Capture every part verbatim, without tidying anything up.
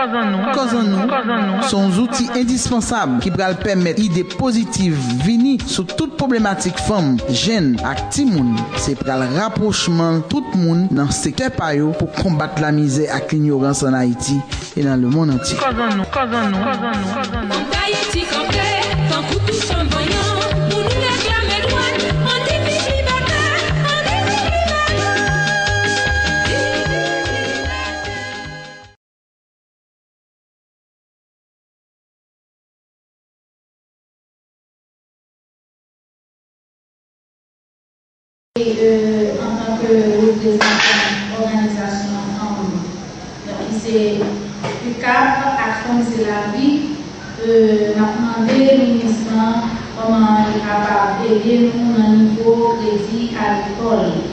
Kòz an nou se yon zouti endispansab ki pral pèmèt ide pozitif vini sou tout pwoblematik fanm, jenn ak timoun. Se pral rapwochman tout moun nan sektè pa yo pou konbat lamizè ak linyorans ann Ayiti e nan lemonn antye. Kòz an nou, kòz an nou, kòz an nou, kòz an nou. Fòk Ayiti kanpe, tankou tout fanm vanyan, pou nou reklame dwa, ann di viv libète, ann di viv libète. E, euh, antanke reprezantan òganizasyon fanm, donk, ki se UCAP ak Fanm se Lavi, euh, n ap mande minis lan kòman li kapab ede nou nan nivo kredi agrikòl,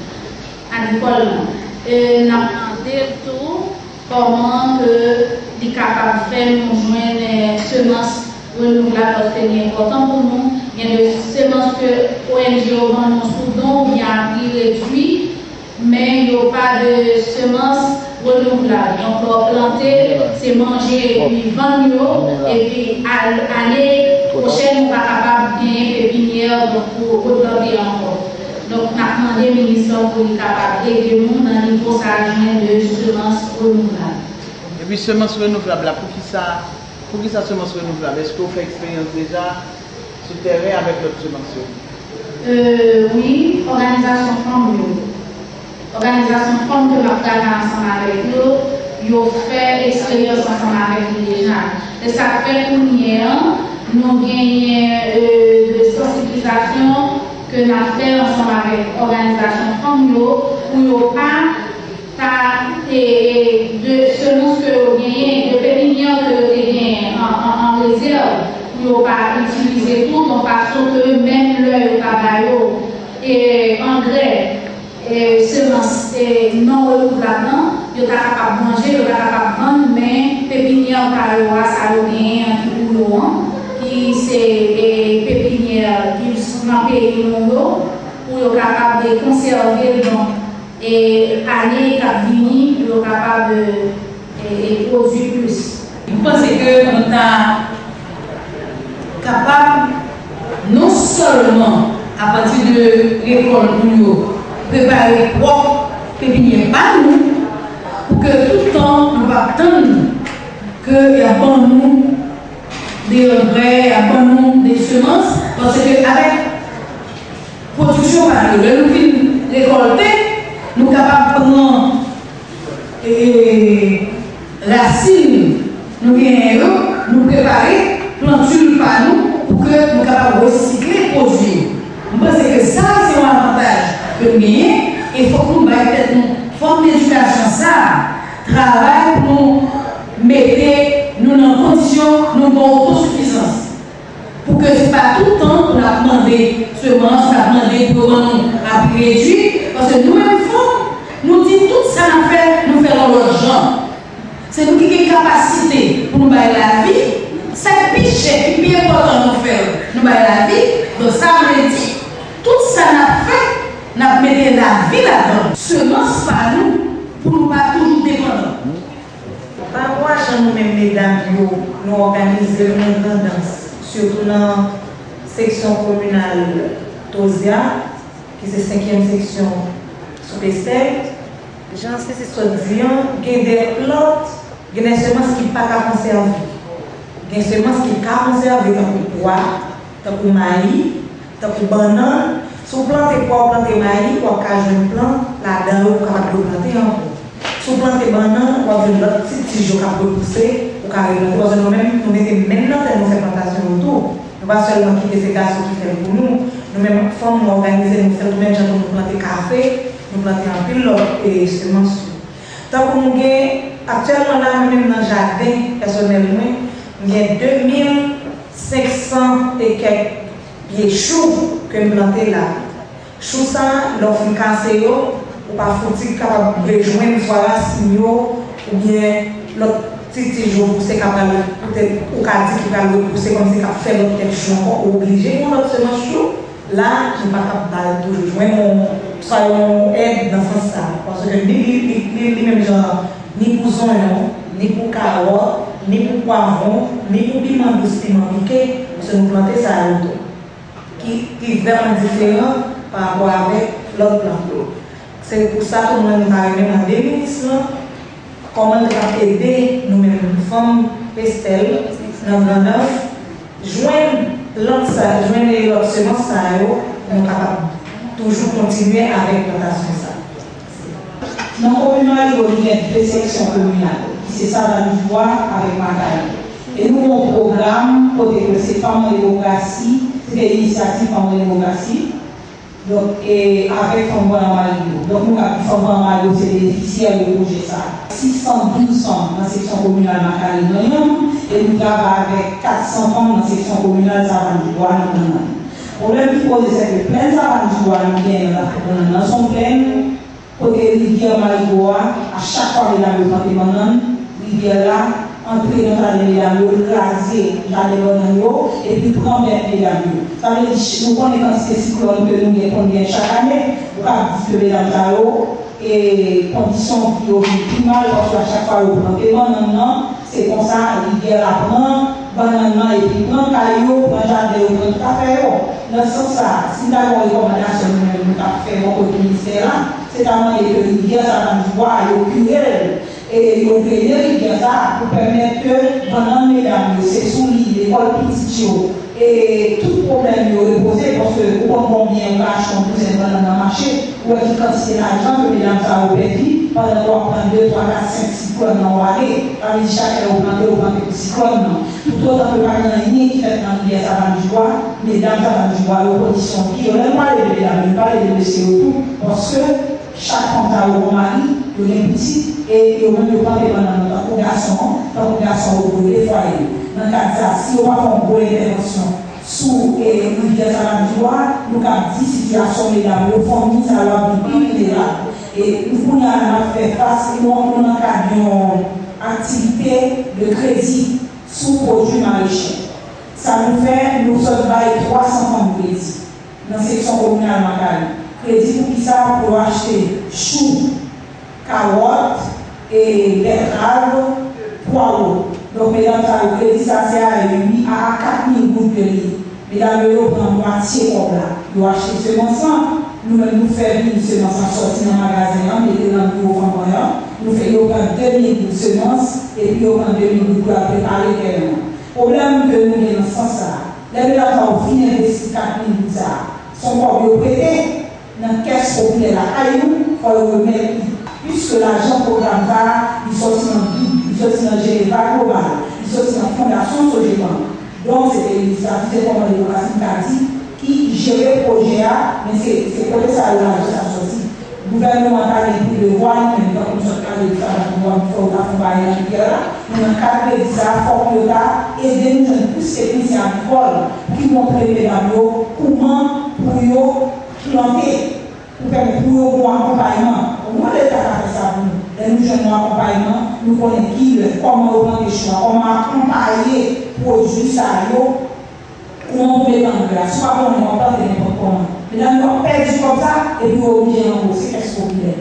agrikòl lan. E n ap mande l tou kòman ke li kapab fè nou jwenn, eh, semans renouvlab, paske li enpòtan pou nou. Gen de semans ke O N G yo vann nou sou don oubyen a pri redwi, men yo pa de semans renouvlab. Donk, lè w plante, se manje epi vann yo, epi al-, ane pwochèn, ou pa kapab genyen pepinyè, donk, pou replante ankò. Donk, n ap mande minis lan pou li kapab ede nou nan nivo sa a, jwenn de semans renouvlab. Epi semans renouvlab la, poukisa, poukisa semans renouvlab? Èske w fè eksperyans deja sou tèren avèk lòt semans yo? Euh, wi, òganizasyon fanm yo. Òganizasyon fanm ke m ap travay ansanm avèk yo, yo fè eksperyans ansanm avèk li deja. Se sa k fè kounye a, nou genyen, euh, de sansibilizasyon ke n ap fè ansanm avèk òganizasyon fanm yo, pou yo pa ta, e, e, de semans ke yo genyen, de pepinyè ke yo te genyen an, an, an rezèv, pou yo pa itilize tout, yon fason ke menm lè yo ta ba yo, e, angrè, e, semans, e, non renouvlab lan, yo ta kapab manje, yo ta kapab vann, men pepinyè pa yo a, sa yo genyen an ki pou yo an, ki se, e, pepinyè ki nan peyi nou yo, pou yo kapab, e, konsève l, donk, e ane k ap vini, pou yo kapab, e, e, e pwodui plis. M panse ke nou ta kapab non sèlman apati de lekòl nou yo prepare pwòp pepinyè pa nou, pou ke tout tan nou p ap tann ke y ap ban nou de angrè, y ap ban nou de semans, paske avèk pwodiksyon pa nou yo, lè nou fin rekòlte, nou kapab pran, e, rasin nou genyen yo, nou prepare plantil pa nou pou ke nou kapab resikle pwodui yo. M panse ke sa se yon avantaj ke nou genyen, e fòk nou bay tèt nou fòm edikasyon sa a, travay pou nou mete nou nan kondisyon nou gen otosifizans. Pou ke se pa tout tan pou n ap mande semans, n ap mande pou yo ban nou a pri redui, paske nou menm fanm, nou di tout sa n ap fè, nou fè l yon lòt jan. Se nou ki gen kapasite pou nou bay lavi, sa k pi chè, ki pi enpòtan nou fè l, nou bay lavi, donk sa vle di, tout sa n ap fè, n ap mete lavi ladan l. Semans pa nou, pou nou pa toujou depandan. Pa rapò a jan nou menm medam yo, nou òganize nou nan grandans, sitou nan seksyon kominal Tozya, ki se senkyèm seksyon sou Pestèl. Jan Sisi sot di an, gen de plant, gen de semans ki pa ka konsève. Gen semans ki ka konsève, tankou pwa, tankou mayi, tankou bannann. Si w plante pwa, w plante mayi, w ap ka jwenn plant ladan yo pou w kapab replante ankò. Si w plante bannann, w ap jwenn lòt ti tij yo k ap repouse, ou ka replante. Paske nou menm, nou mete men n nan tè, nou fè plantasyon yo tou. Nou pa sèlman kite se gason ki fè l pou nou. Nou menm fanm, nou òganize, nou fè l tou menm jan tou, nou plante kafe, nou plante anpil lòt, e, semans yo. Tankou nou gen, aktyèlman la, mwen menm nan jaden pèsonèl mwen, m gen de mil senk san e kèk pye chou ke m plante la. Chou sa, lè w fin kase yo, ou pa fouti kapab rejwenn swa rasin yo, oubyen lòt ti tij yo pouse k ap pral, poutèt ou ka di ki pral repouse kòmsi k ap fè lòt kèk chou ankò, ou oblije gen yon lòt semans chou. La, nou pa t ap ba l toujou jwenn yon, sa yon èd nan sans sa. Paske li, li, li, li, li menm jan, ni pou zonyon, ni pou kawòt, pwavwon, ni pou piman dous, piman pike, paske nou plante sa yo tou, ki, ki vrèman diferan pa rapò avèk lòt plant yo. Se pou sa tou mwen, mwen ta renmen mande minis lan, kòman l t ap ede nou menm fanm Pestèl nan Grandanf jwenn plant sa, jwenn lòt semans sa yo, pou nou kapab toujou kontinye avèk plantasyon sa. Nan komin Marigo, nou gen de seksyon kominal, ki se Savann Dibwa avèk Makali. E nou gen yon pwogram kote ke se Fanm an Demokrasi, se te inisyativ Fanm an Demokrasi, donk, e avèk Fanm Grandan Marigo. Donk, nou ka di Fanm Grandan Marigo se benefisyè de pwojè sa a. Sis san douz fanm nan seksyon kominal Makali nan Yanm, e nou travay avèk kat san fanm nan seksyon kominal Savann Dibwa nan Grandanm. Pwoblèm ki poze, se ke plèn Savann Dibwa nou genyen nan Grandanm nan, se yon plèn kote rivyè Marigo a, a chak fwa medam yo plante bannann, rivyè la antre nan jaden medam yo, l kraze jaden bannann yo, epi pran bèt medam yo. Sa vle di, nou konnen kantite siklòn ke nou gen, konn gen chak ane, ou ka di ke medam sa yo, e kondisyon vi yo vin pi mal, paske a chak fwa yo plante bannann nan, se konsa, rivyè la pran bannann nan, epi pran kay yo, pran jaden yo, pran tout afè yo. Nan sans sa a, si n ta gen yon rekòmandasyon nou menm nou t ap fè bò kote ministè a, se ta mande ke rivyè Savann Dibwa a yo kire l, e yo drene rivyè sa a pou pèmèt ke bannann medam yo, se sou li, lekòl pitit yo, e tout pwoblèm yo repoze, paske ou konn konbyen ou ka achte yon douzèn bannann nan mache, ou wè ki kantite lajan ke medam sa yo pèdi pandan ke w ap pran de, twa, kat, senk siklòn nan yon ane. Sa vle di chak lè yo plante, yo plante pou siklòn nan. Toutotan ke pa gen anyen ki fèt nan rivyè Savann Dibwa, medam Savann Dibwa yo kondisyon vi yo. Lè nou pale de medam yo, nou pale de mesye yo tou, paske chak fanm sa yo gon mari, yo gen pitit, e yo menm yo plante bannann nan tankou gason an, tankou gason yo pou yo defwaye yo. Nan kad sa, si yo pa fè yon gwo entèvansyon sou, e, rivyè Savann Dibwa, nou kab di sitiyasyon medam yo, fanmi sa yo ap vin pi vilnerab. E nou kounye a la n ap fè fas, nou, nou nan kad yon aktivite de kredi sou pwodui mareche. Sa nou fè, nou sot bay twa san fanm kredi nan seksyon kominal Makali. Kredi pou kisa? Pou yo achte chou, kawòt, e, bètrav, pwawo. Donk, medam sa yo, kredi sa se a uit a kat mil goud ke li ye. Medam yo, yo pran mwatye kòb la. Yo achte semans lan, nou menm nou fè vini semans lan sòti nan magazen an, mete nan biwo fanm mwen an. Nou fè yo pran de mil goud semans, epi yo pran de mil goud pou y al prepare tèren an. Pwoblèm ke nou gen nan sans sa a, lè medam sa yo fin envesti kat mil goud sa a, se yon kòb yo prete nan kès popilè lakay nou, fò yo remèt li. Piske lajan pwogram sa a, li sòti nan bid, li sòti nan Geneva Global, li sòti nan Fondasyon Sogebank. Donk, se te inisyativ, se kòman demokrasi m ka di, ki jere pwojè a, men se, se kote sa yo lajan sa sòti. Gouvènman an ta gen pou devwa, li menm, tankou m sot pale de sa, la pou fè yo ta fè yon bagay nan rivyè la, men nan kad kredi sa a, fòk yo ta ede nou jwenn plis teknisyen agrikòl ki montre medam yo kouman pou yo plante, pou pèmèt pou yo gon akonpayman. Omwen Leta ka fè sa pou nou. Lè nou jwenn yon akonpayman, nou konnen kilè, kòman yo plante chou a, kòman akonpaye pwodui sa yo, kouman pou mete angre a. Si w pa konnen, w ap plante nenpòt kòman. Medam yo ap pèdi kòb sa, epi yo oblije ranbouse kès popilè.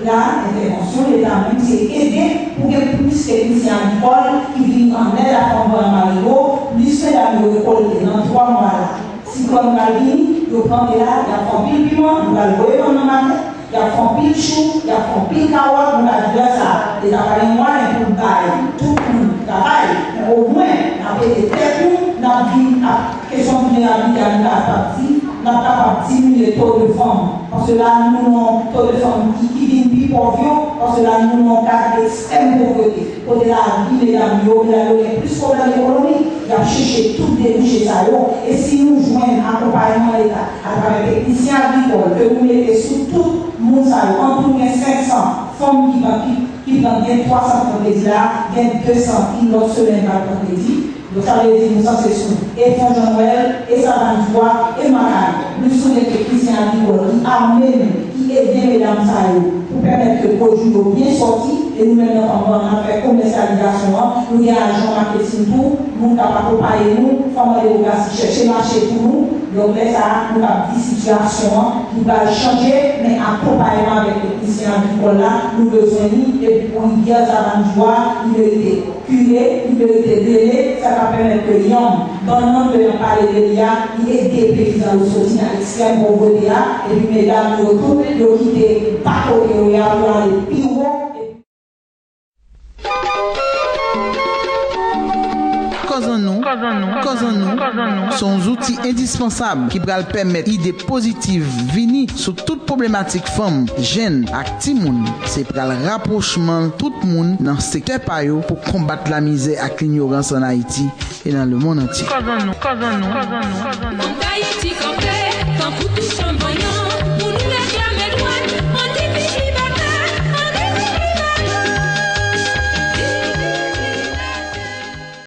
La, entèvansyon Leta menm, se ede pou gen plis teknisyen agrikòl ki vin an èd a fanm Grandan Marigo, plis medam yo rekòlte nan twa mwa la. Siklòn pral vini, yo plante la, y ap fè anpil piman, nou pral voye vann nan makèt, y ap fè anpil chou, y ap fè anpil kawòt, nou ka di lè sa a, Leta pa gen mwayen pou l bay tout moun travay, men omwen, n ap ede tèt nou, n ap vin ap, kesyon vilnerablite a, nou kapab di, n ap kapab diminye to de fanm. Paske la, nou nan yon to de fanm ki, ki vin pi pòv yo, paske la, nou nan yon kad ekstrèm povrete. Kote lavi medam yo, medam yo gen plis pwoblèm ekonomik, y ap chèche tout debouche sa yo. E si nou jwenn akonpayman Leta atravè teknisyen agrikòl ke nou mete sou tout moun sa yo, antou gen senk san fanm ki, ki, ki pran, gen twa san ki pran kredi la, gen de san ki lòt semèn pral pran kredi. Donk, sa vle di nou sanse sou e Fon Jan Nwèl, e Savann Dibwa, e Makali. Plis nou gen teknisyen agrikòl ki ame nou, ki ede medam sa yo, pou pèmèt ke pwodui yo byen sòti, e nou menm nan Fanm Grandan n ap fè komèsyalizasyon an, nou gen ajan maketin tou, moun k ap akonpaye nou, Fanm an Demokrasi chèche mache pou nou, donk lè sa a, nou kab di sitiyasyon an, li pral chanje, men akonpayman avèk teknisyen agrikòl Lekòl la, nou bezwen li, epi pou rivyè Savann Jou a, li merite kile, li merite drene, sa ka pèmèt ke yanm, bannann ke n ap pale de li a, li ede peyizan yo soti nan ekstrèm povrete a, epi medam yo tou, yo kite ba kote yo ye a pou yo ale pi wo. Kòz an nou, kòz an nou, kòz an nou, se yon zouti endispansab ki pral pèmèt ide pozitiv vini sou tout pwoblematik fanm, jenn ak timoun. Se pral rapwochman tout moun nan sektè pa yo pou konbat lamizè ak linyorans ann Ayiti e nan lemonn antye. Kòz an nou, kòz an nou, kòz an nou, kòz an nou. Fanm Dayiti kanpe, tankou tout fanm vanyan.